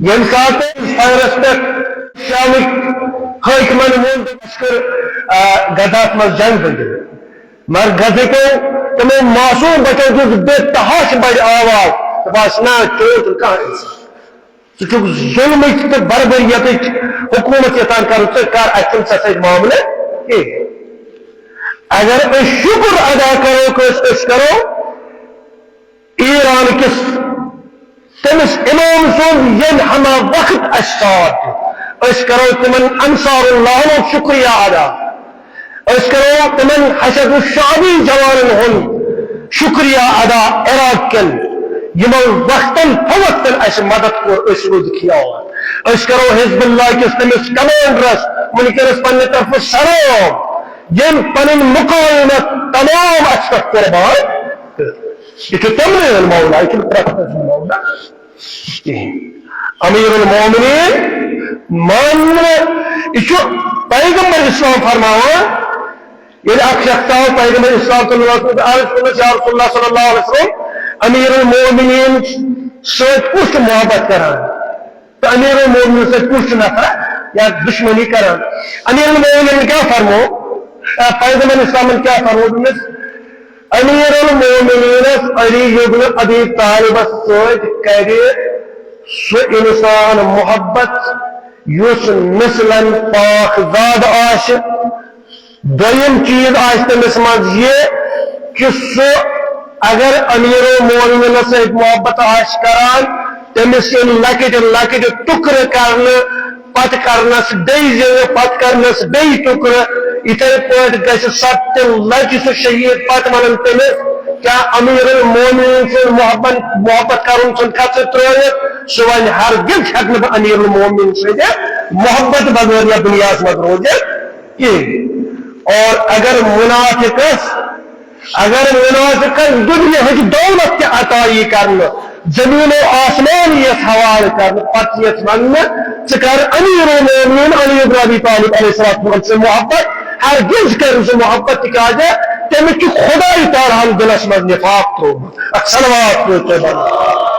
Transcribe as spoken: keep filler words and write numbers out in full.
ییٚمہِ ساتہٕ فایرس پٮ۪ٹھ شامٕکۍ حٲکمن ووٚن، دوٚپُکھ، "أسۍ کٔر، آ، غزاہس منٛز جنگ بٔنٛدِتھ۔" مگر غزہٕکیو تِمو معصوم بچو دیُت بے تحاش بڑِ آواز، دوٚپہَس، "نہ، چون چھُنہٕ کانٛہہ اِنصاف۔ ژٕ چھُکھ ظُلمٕچ تہٕ بربریتٕچ حکوٗمت یژھان کرُن، ژٕ کر اَسہِ چھُنہٕ ژےٚ سۭتۍ معاملہٕ کِہیٖنۍ۔" اگر أسۍ شُکر ادا کرو، کٲنٛسہِ أسۍ کرو ایران کِس تٔمِس امام سُنٛد، ییٚمۍ ہما وقت اَسہِ ساتھ دیُت۔ أسۍ کرو تِمن انصار اللہن ہُنٛد شُکریہ ادا۔ أسۍ کرو تِمن حشد الشعبی جوانن ہُنٛد شُکریہ ادا، عراق کٮ۪ن، یِمو وقتن فوقتن اَسہِ مدد کوٚر، أسۍ روٗدۍ خیال۔ أسۍ کرو حزب اللہ کِس تٔمِس کمانڈرس وٕنکیٚنس پننہِ طرفہٕ سلام، ییٚمۍ پنٕنۍ مقاومت تمام اَسہِ پٮ۪ٹھ قربان کٔر۔ یہِ چھُ تِمنٕے ہُنٛد معاملہ، یہِ چھُنہٕ پرٛٮ۪تھ کٲنٛسہِ ہُنٛد معاملہ کِہیٖنۍ۔ امیر المومنین ماننہٕ، یہِ چھُ پیغمبر اسلام فرماوان، ییٚلہِ اکھ شخص آو پیغمبر اسلام صلی اللہ علیہ وسلم، عرض کوٚرمَس، "یا رسول اللہ صلی اللہ علیہ وسلم، امیر المومنین سۭتۍ کُس چھُ محبت کران؟ تہٕ امیر المومنین سۭتۍ کُس چھُ نفرت یا دشمنی کران؟" امیر المومنین کیٛاہ فرمو؟ آ، پیغمبر اسلامن کیٛاہ فرمو تٔمِس؟ امیر المومنینس علی ابن ابی طالبس سۭتۍ کرِ سُہ انسان محبت یُس نسلن پاک زاد آسہِ۔ دوٚیِم چیٖز آسہِ تٔمِس منٛز یہِ کہِ سُہ اگر امیر المومنینس سۭتۍ محبت آسہِ کران، تٔمِس یِن لۄکٕٹۍ لۄکٕٹۍ ٹُکرٕ کرنہٕ، پتہٕ کرنس بیٚیہِ زِنٛدٕ، پتہٕ کرنس بیٚیہِ ٹُکرٕ۔ یِتھے پٲٹھۍ گژھِ ستہِ لٹہِ سُہ شہیٖد۔ پتہٕ ونن تٔمِس، "کیٛاہ امیر المومنین سُنٛد محبت، محبت کرُن ژھُن کھا ژےٚ ترٲوِتھ؟" سُہ ونہِ، "ہرگز ہٮ۪کہٕ نہٕ بہٕ امیر المومنین سۭتۍ محبت بغٲر یتھ دُنیاہس منٛز روٗزِتھ کِہیٖنۍ۔" اور اگر منافقس اگر منافقن دُنیاہٕچ دولت تہِ عطا یی کرنہٕ، زمین و آسمان یِیَس حوالہٕ کرنہٕ، پتہٕ یِیَس وننہٕ، "ژٕ کر امیر المومنین علی ابن ابی طالب علیہ السلام سۭتۍ محبت؟" ہرگز کرِ نہٕ سُہ محبت، تِکیازِ تٔمِس چھُ خداے تعالیٰ ہن دِلس منٛز نفاق ترٛوومُت۔ اکھ صلوات پٔرِو تُہۍ بناو۔